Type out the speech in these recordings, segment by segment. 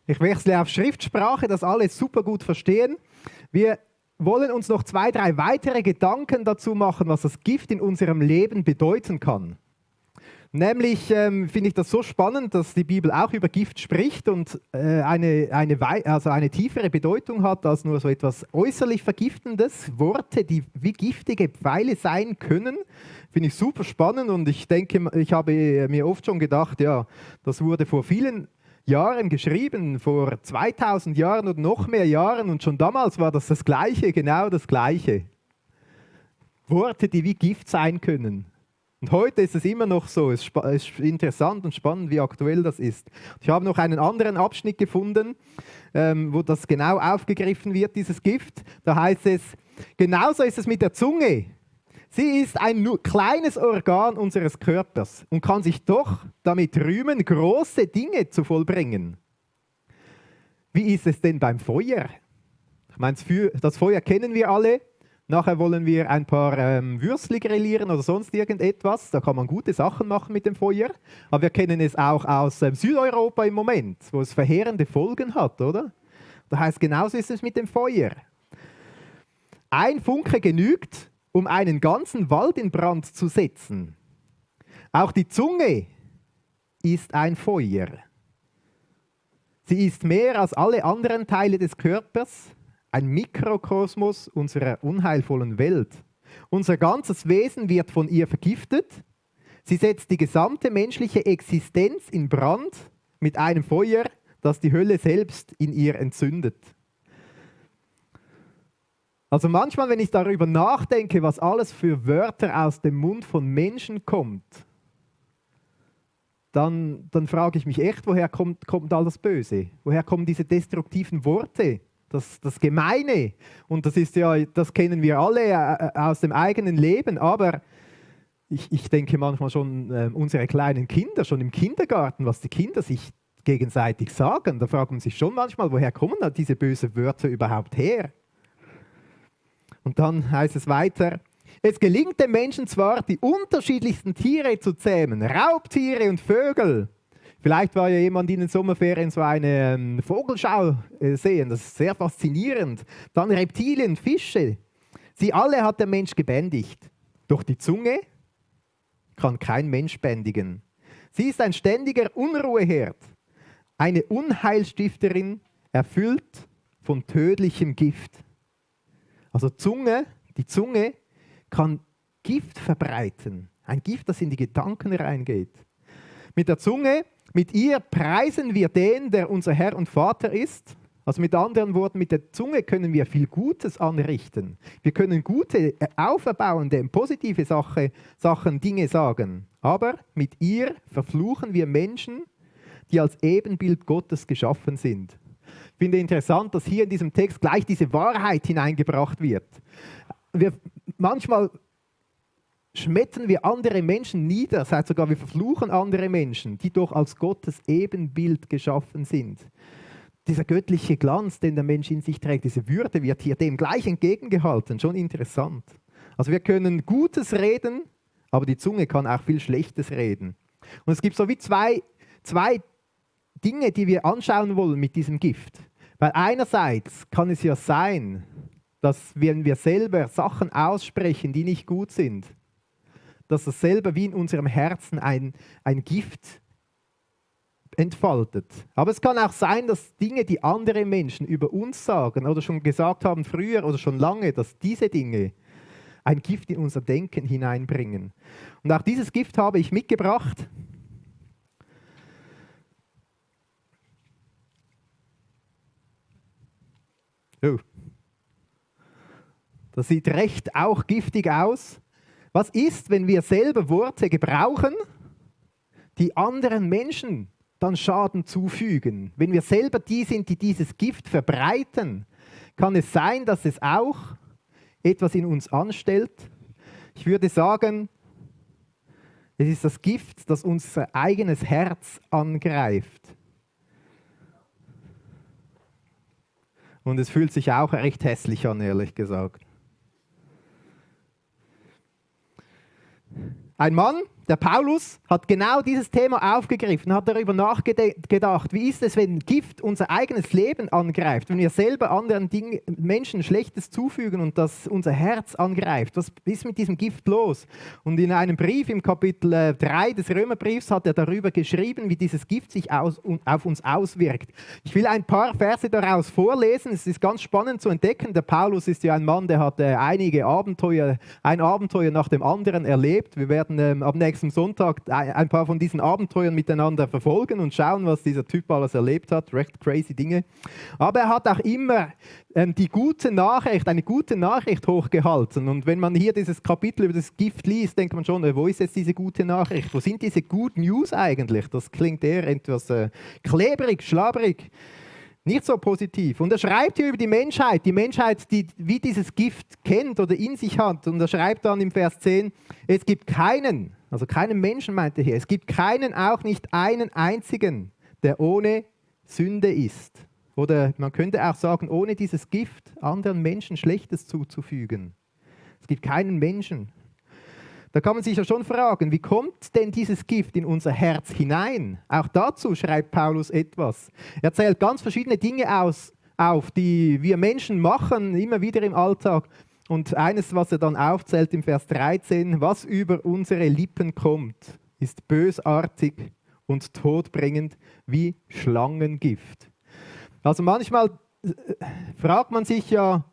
Ich wechsle auf Schriftsprache, dass alle super gut verstehen. Wir wollen uns noch 2, 3 weitere Gedanken dazu machen, was das Gift in unserem Leben bedeuten kann. Nämlich finde ich das so spannend, dass die Bibel auch über Gift spricht und eine tiefere Bedeutung hat als nur so etwas äußerlich Vergiftendes. Worte, die wie giftige Pfeile sein können, finde ich super spannend und ich denke, ich habe mir oft schon gedacht, ja, das wurde vor vielen Jahren geschrieben, vor 2000 Jahren oder noch mehr Jahren und schon damals war das Gleiche, genau das Gleiche. Worte, die wie Gift sein können. Und heute ist es immer noch so. Es ist interessant und spannend, wie aktuell das ist. Ich habe noch einen anderen Abschnitt gefunden, wo das genau aufgegriffen wird, dieses Gift. Da heißt es, genauso ist es mit der Zunge. Sie ist ein nur kleines Organ unseres Körpers und kann sich doch damit rühmen, große Dinge zu vollbringen. Wie ist es denn beim Feuer? Ich meine, das Feuer kennen wir alle. Nachher wollen wir ein paar Würstchen grillieren oder sonst irgendetwas. Da kann man gute Sachen machen mit dem Feuer. Aber wir kennen es auch aus Südeuropa im Moment, wo es verheerende Folgen hat, oder? Das heißt, genauso ist es mit dem Feuer. Ein Funke genügt, um einen ganzen Wald in Brand zu setzen. Auch die Zunge ist ein Feuer. Sie ist mehr als alle anderen Teile des Körpers, ein Mikrokosmos unserer unheilvollen Welt. Unser ganzes Wesen wird von ihr vergiftet. Sie setzt die gesamte menschliche Existenz in Brand mit einem Feuer, das die Hölle selbst in ihr entzündet. Also manchmal, wenn ich darüber nachdenke, was alles für Wörter aus dem Mund von Menschen kommt, dann frage ich mich echt, woher kommt all das Böse? Woher kommen diese destruktiven Worte? Das Gemeine. Und das ist ja, das kennen wir alle aus dem eigenen Leben, aber ich denke manchmal schon, unsere kleinen Kinder, schon im Kindergarten, was die Kinder sich gegenseitig sagen, da fragt man sich schon manchmal, woher kommen da diese bösen Wörter überhaupt her? Und dann heißt es weiter, es gelingt dem Menschen zwar, die unterschiedlichsten Tiere zu zähmen, Raubtiere und Vögel. Vielleicht war ja jemand in den Sommerferien so eine Vogelschau sehen, das ist sehr faszinierend. Dann Reptilien, Fische, sie alle hat der Mensch gebändigt. Doch die Zunge kann kein Mensch bändigen. Sie ist ein ständiger Unruheherd, eine Unheilstifterin, erfüllt von tödlichem Gift. Also die Zunge kann Gift verbreiten. Ein Gift, das in die Gedanken reingeht. Mit der Zunge, mit ihr preisen wir den, der unser Herr und Vater ist. Also mit anderen Worten, mit der Zunge können wir viel Gutes anrichten. Wir können gute, auferbauende, positive Sachen, Dinge sagen. Aber mit ihr verfluchen wir Menschen, die als Ebenbild Gottes geschaffen sind. Ich finde interessant, dass hier in diesem Text gleich diese Wahrheit hineingebracht wird. Manchmal schmettern wir andere Menschen nieder, das heißt sogar, wir verfluchen andere Menschen, die doch als Gottes Ebenbild geschaffen sind. Dieser göttliche Glanz, den der Mensch in sich trägt, diese Würde wird hier dem gleich entgegengehalten. Schon interessant. Also wir können Gutes reden, aber die Zunge kann auch viel Schlechtes reden. Und es gibt so wie zwei Dinge, die wir anschauen wollen mit diesem Gift. Weil einerseits kann es ja sein, dass wenn wir selber Sachen aussprechen, die nicht gut sind, dass das selber wie in unserem Herzen ein Gift entfaltet. Aber es kann auch sein, dass Dinge, die andere Menschen über uns sagen oder schon gesagt haben früher oder schon lange, dass diese Dinge ein Gift in unser Denken hineinbringen. Und auch dieses Gift habe ich mitgebracht. Oh. Das sieht recht auch giftig aus. Was ist, wenn wir selber Worte gebrauchen, die anderen Menschen dann Schaden zufügen? Wenn wir selber die sind, die dieses Gift verbreiten, kann es sein, dass es auch etwas in uns anstellt? Ich würde sagen, es ist das Gift, das unser eigenes Herz angreift. Und es fühlt sich auch recht hässlich an, ehrlich gesagt. Ein Mann, der Paulus hat genau dieses Thema aufgegriffen, hat darüber nachgedacht, wie ist es, wenn Gift unser eigenes Leben angreift, wenn wir selber anderen Menschen Schlechtes zufügen und das unser Herz angreift. Was ist mit diesem Gift los? Und in einem Brief im Kapitel 3 des Römerbriefs hat er darüber geschrieben, wie dieses Gift sich auf uns auswirkt. Ich will ein paar Verse daraus vorlesen. Es ist ganz spannend zu entdecken. Der Paulus ist ja ein Mann, der hat einige Abenteuer, ein Abenteuer nach dem anderen erlebt. Wir werden ab nächsten Sonntag ein paar von diesen Abenteuern miteinander verfolgen und schauen, was dieser Typ alles erlebt hat. Recht crazy Dinge. Aber er hat auch immer eine gute Nachricht hochgehalten. Und wenn man hier dieses Kapitel über das Gift liest, denkt man schon, wo ist jetzt diese gute Nachricht? Wo sind diese Good News eigentlich? Das klingt eher etwas klebrig, schlabrig. Nicht so positiv. Und er schreibt hier über die Menschheit, die wie dieses Gift kennt oder in sich hat. Und er schreibt dann im Vers 10, es gibt keinen, also keinen Menschen meint er hier, es gibt keinen, auch nicht einen einzigen, der ohne Sünde ist. Oder man könnte auch sagen, ohne dieses Gift anderen Menschen Schlechtes zuzufügen. Es gibt keinen Menschen. Da kann man sich ja schon fragen, wie kommt denn dieses Gift in unser Herz hinein? Auch dazu schreibt Paulus etwas. Er zählt ganz verschiedene Dinge auf, die wir Menschen machen, immer wieder im Alltag. Und eines, was er dann aufzählt im Vers 13, was über unsere Lippen kommt, ist bösartig und todbringend wie Schlangengift. Also manchmal fragt man sich ja,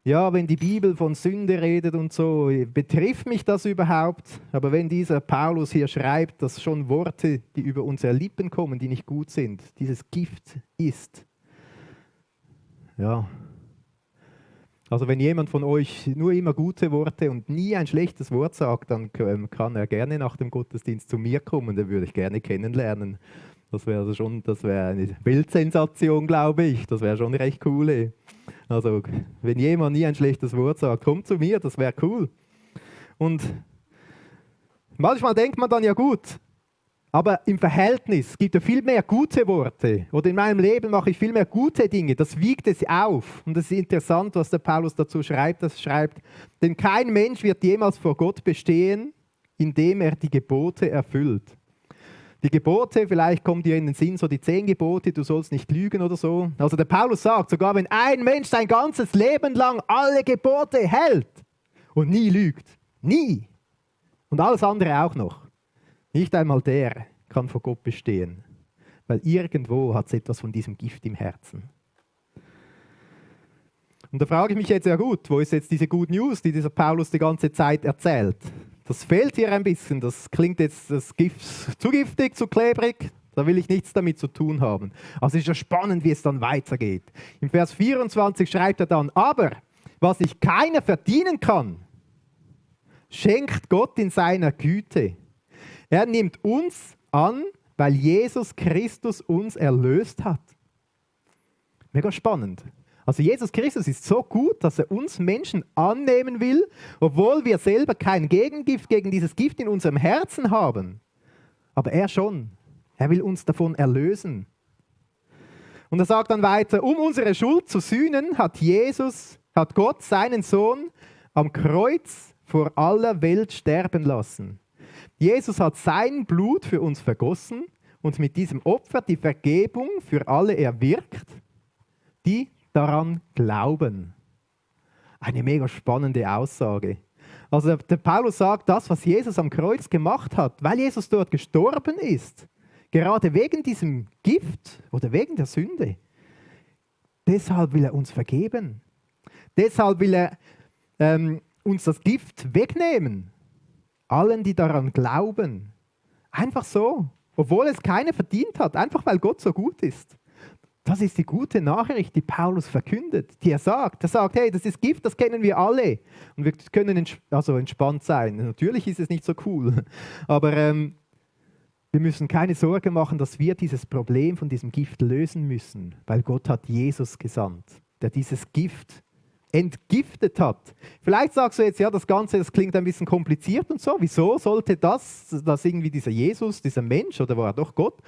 wenn die Bibel von Sünde redet und so, betrifft mich das überhaupt? Aber wenn dieser Paulus hier schreibt, dass schon Worte, die über unsere Lippen kommen, die nicht gut sind, dieses Gift ist. Ja. Also wenn jemand von euch nur immer gute Worte und nie ein schlechtes Wort sagt, dann kann er gerne nach dem Gottesdienst zu mir kommen, den würde ich gerne kennenlernen. Das wäre eine Bildsensation, glaube ich. Das wäre schon recht cool. Also, wenn jemand nie ein schlechtes Wort sagt, kommt zu mir, das wäre cool. Und manchmal denkt man dann, ja gut, aber im Verhältnis gibt es viel mehr gute Worte. Oder in meinem Leben mache ich viel mehr gute Dinge. Das wiegt es auf. Und das ist interessant, was der Paulus dazu schreibt. Das schreibt, denn kein Mensch wird jemals vor Gott bestehen, indem er die Gebote erfüllt. Die Gebote, vielleicht kommt dir in den Sinn so die 10 Gebote, du sollst nicht lügen oder so. Also der Paulus sagt, sogar wenn ein Mensch sein ganzes Leben lang alle Gebote hält und nie lügt, nie, und alles andere auch noch, nicht einmal der kann vor Gott bestehen, weil irgendwo hat es etwas von diesem Gift im Herzen. Und da frage ich mich jetzt, ja gut, wo ist jetzt diese Good News, die dieser Paulus die ganze Zeit erzählt? Das fehlt hier ein bisschen, das klingt jetzt das Gift zu giftig, zu klebrig, da will ich nichts damit zu tun haben. Also es ist ja spannend, wie es dann weitergeht. Im Vers 24 schreibt er dann, aber was sich keiner verdienen kann, schenkt Gott in seiner Güte. Er nimmt uns an, weil Jesus Christus uns erlöst hat. Mega spannend. Also Jesus Christus ist so gut, dass er uns Menschen annehmen will, obwohl wir selber kein Gegengift gegen dieses Gift in unserem Herzen haben. Aber er schon. Er will uns davon erlösen. Und er sagt dann weiter, um unsere Schuld zu sühnen, hat Gott seinen Sohn am Kreuz vor aller Welt sterben lassen. Jesus hat sein Blut für uns vergossen und mit diesem Opfer die Vergebung für alle erwirkt, die daran glauben. Eine mega spannende Aussage. Also der Paulus sagt, das, was Jesus am Kreuz gemacht hat, weil Jesus dort gestorben ist, gerade wegen diesem Gift oder wegen der Sünde, deshalb will er uns vergeben. Deshalb will er uns das Gift wegnehmen. Allen, die daran glauben. Einfach so. Obwohl es keiner verdient hat. Einfach weil Gott so gut ist. Das ist die gute Nachricht, die Paulus verkündet, die er sagt. Er sagt, hey, das ist Gift, das kennen wir alle. Und wir können entspannt sein. Natürlich ist es nicht so cool, aber wir müssen keine Sorge machen, dass wir dieses Problem von diesem Gift lösen müssen, weil Gott hat Jesus gesandt, der dieses Gift entgiftet hat. Vielleicht sagst du jetzt, ja, das Ganze, das klingt ein bisschen kompliziert und so. Wieso sollte das irgendwie dieser Jesus, dieser Mensch, oder war er doch Gott,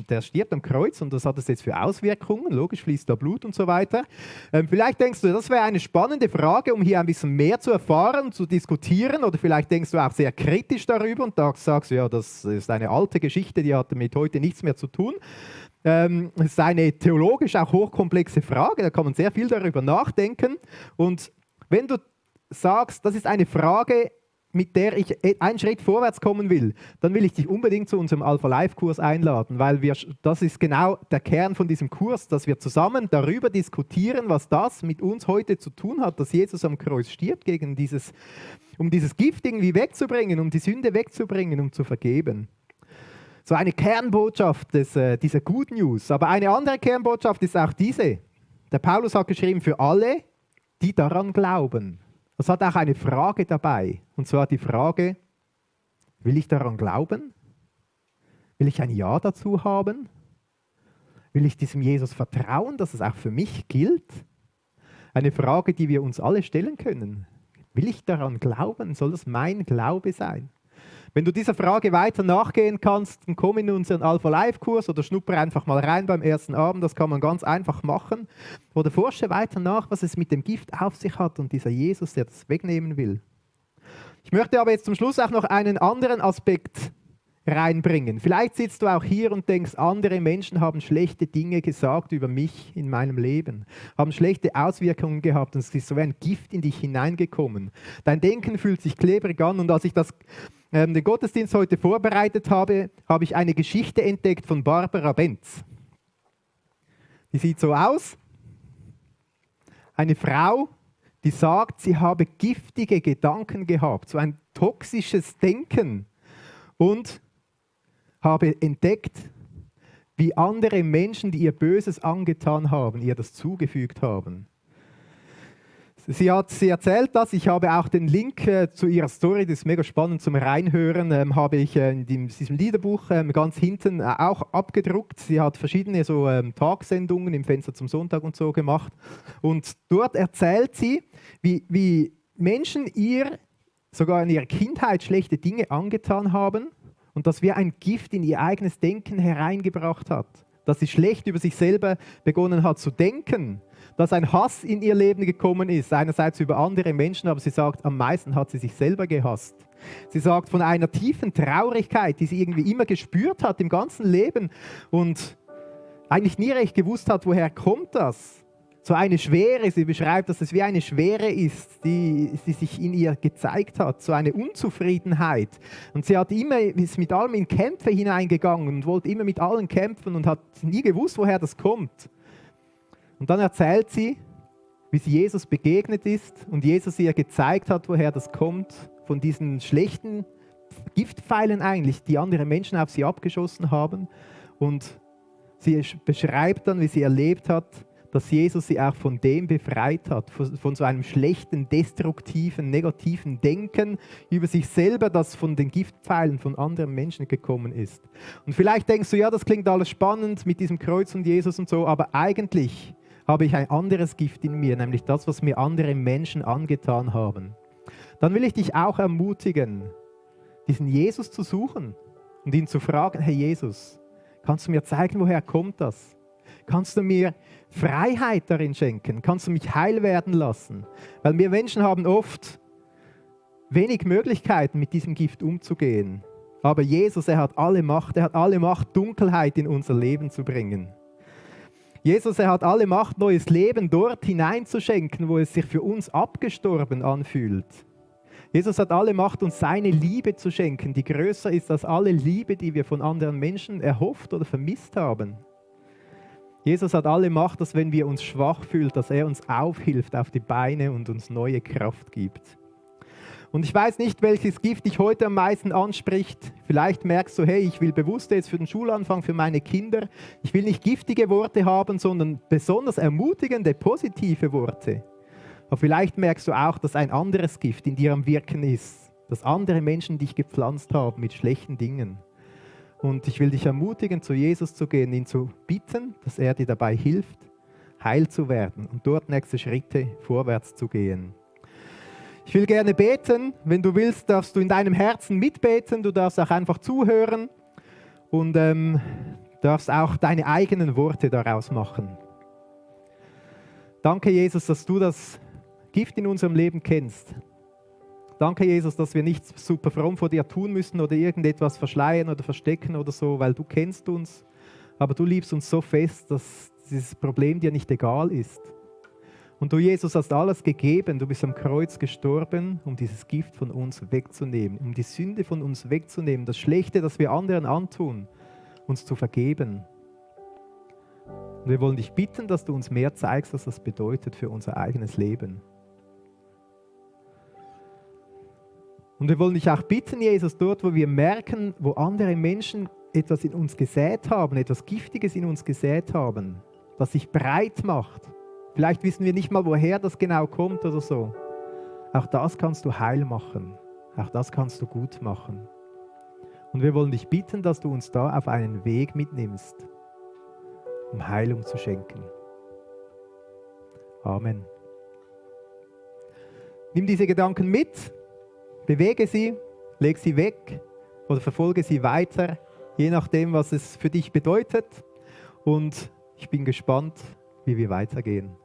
der stirbt am Kreuz und was hat das jetzt für Auswirkungen? Logisch fließt da Blut und so weiter. Vielleicht denkst du, das wäre eine spannende Frage, um hier ein bisschen mehr zu erfahren, zu diskutieren, oder vielleicht denkst du auch sehr kritisch darüber und sagst, ja, das ist eine alte Geschichte, die hat mit heute nichts mehr zu tun. Es ist eine theologisch auch hochkomplexe Frage, da kann man sehr viel darüber nachdenken. Und wenn du sagst, das ist eine Frage, mit der ich einen Schritt vorwärts kommen will, dann will ich dich unbedingt zu unserem Alpha-Life-Kurs einladen, weil das ist genau der Kern von diesem Kurs, dass wir zusammen darüber diskutieren, was das mit uns heute zu tun hat, dass Jesus am Kreuz stirbt, um dieses Gift irgendwie wegzubringen, um die Sünde wegzubringen, um zu vergeben. So eine Kernbotschaft dieser Good News. Aber eine andere Kernbotschaft ist auch diese. Der Paulus hat geschrieben, für alle, die daran glauben. Es hat auch eine Frage dabei. Und zwar die Frage, will ich daran glauben? Will ich ein Ja dazu haben? Will ich diesem Jesus vertrauen, dass es auch für mich gilt? Eine Frage, die wir uns alle stellen können. Will ich daran glauben? Soll das mein Glaube sein? Wenn du dieser Frage weiter nachgehen kannst, dann komm in unseren Alpha-Life-Kurs oder schnupper einfach mal rein beim ersten Abend, das kann man ganz einfach machen. Oder forsche weiter nach, was es mit dem Gift auf sich hat und dieser Jesus, der das wegnehmen will. Ich möchte aber jetzt zum Schluss auch noch einen anderen Aspekt reinbringen. Vielleicht sitzt du auch hier und denkst, andere Menschen haben schlechte Dinge gesagt über mich in meinem Leben, haben schlechte Auswirkungen gehabt und es ist so wie ein Gift in dich hineingekommen. Dein Denken fühlt sich klebrig an und als ich den Gottesdienst heute vorbereitet habe, habe ich eine Geschichte entdeckt von Barbara Benz. Die sieht so aus. Eine Frau, die sagt, sie habe giftige Gedanken gehabt, so ein toxisches Denken und habe entdeckt, wie andere Menschen, die ihr Böses angetan haben, ihr das zugefügt haben. Sie erzählt das, ich habe auch den Link zu ihrer Story, das ist mega spannend zum Reinhören, habe ich in diesem Liederbuch ganz hinten auch abgedruckt. Sie hat verschiedene so Tagsendungen im Fenster zum Sonntag und so gemacht. Und dort erzählt sie, wie Menschen ihr sogar in ihrer Kindheit schlechte Dinge angetan haben und dass wir ein Gift in ihr eigenes Denken hereingebracht hat. Dass sie schlecht über sich selber begonnen hat zu denken. Dass ein Hass in ihr Leben gekommen ist, einerseits über andere Menschen, aber sie sagt, am meisten hat sie sich selber gehasst. Sie sagt von einer tiefen Traurigkeit, die sie irgendwie immer gespürt hat im ganzen Leben und eigentlich nie recht gewusst hat, woher kommt das. So eine Schwere, sie beschreibt, dass es wie eine Schwere ist, die sich in ihr gezeigt hat, so eine Unzufriedenheit. Und sie ist mit allem in Kämpfe hineingegangen und wollte immer mit allen kämpfen und hat nie gewusst, woher das kommt. Und dann erzählt sie, wie sie Jesus begegnet ist und Jesus ihr gezeigt hat, woher das kommt, von diesen schlechten Giftpfeilen eigentlich, die andere Menschen auf sie abgeschossen haben. Und sie beschreibt dann, wie sie erlebt hat, dass Jesus sie auch von dem befreit hat, von so einem schlechten, destruktiven, negativen Denken über sich selber, das von den Giftpfeilen von anderen Menschen gekommen ist. Und vielleicht denkst du, ja, das klingt alles spannend mit diesem Kreuz und Jesus und so, aber eigentlich habe ich ein anderes Gift in mir, nämlich das, was mir andere Menschen angetan haben. Dann will ich dich auch ermutigen, diesen Jesus zu suchen und ihn zu fragen, hey Jesus, kannst du mir zeigen, woher kommt das? Kannst du mir Freiheit darin schenken? Kannst du mich heil werden lassen? Weil wir Menschen haben oft wenig Möglichkeiten, mit diesem Gift umzugehen. Aber Jesus, er hat alle Macht, Dunkelheit in unser Leben zu bringen. Jesus, er hat alle Macht, neues Leben dort hineinzuschenken, wo es sich für uns abgestorben anfühlt. Jesus hat alle Macht, uns seine Liebe zu schenken, die größer ist als alle Liebe, die wir von anderen Menschen erhofft oder vermisst haben. Jesus hat alle Macht, dass wenn wir uns schwach fühlen, dass er uns aufhilft auf die Beine und uns neue Kraft gibt. Und ich weiß nicht, welches Gift dich heute am meisten anspricht. Vielleicht merkst du, hey, ich will bewusst jetzt für den Schulanfang für meine Kinder, ich will nicht giftige Worte haben, sondern besonders ermutigende, positive Worte. Aber vielleicht merkst du auch, dass ein anderes Gift in dir am Wirken ist, dass andere Menschen dich gepflanzt haben mit schlechten Dingen. Und ich will dich ermutigen, zu Jesus zu gehen, ihn zu bitten, dass er dir dabei hilft, heil zu werden und dort nächste Schritte vorwärts zu gehen. Ich will gerne beten. Wenn du willst, darfst du in deinem Herzen mitbeten. Du darfst auch einfach zuhören und darfst auch deine eigenen Worte daraus machen. Danke, Jesus, dass du das Gift in unserem Leben kennst. Danke, Jesus, dass wir nicht super fromm vor dir tun müssen oder irgendetwas verschleiern oder verstecken oder so, weil du kennst uns, aber du liebst uns so fest, dass dieses Problem dir nicht egal ist. Und du, Jesus, hast alles gegeben. Du bist am Kreuz gestorben, um dieses Gift von uns wegzunehmen, um die Sünde von uns wegzunehmen, das Schlechte, das wir anderen antun, uns zu vergeben. Und wir wollen dich bitten, dass du uns mehr zeigst, was das bedeutet für unser eigenes Leben. Und wir wollen dich auch bitten, Jesus, dort, wo wir merken, wo andere Menschen etwas in uns gesät haben, etwas Giftiges in uns gesät haben, das sich breit macht. Vielleicht wissen wir nicht mal, woher das genau kommt oder so. Auch das kannst du heil machen. Auch das kannst du gut machen. Und wir wollen dich bitten, dass du uns da auf einen Weg mitnimmst, um Heilung zu schenken. Amen. Nimm diese Gedanken mit, bewege sie, leg sie weg oder verfolge sie weiter, je nachdem, was es für dich bedeutet. Und ich bin gespannt, wie wir weitergehen.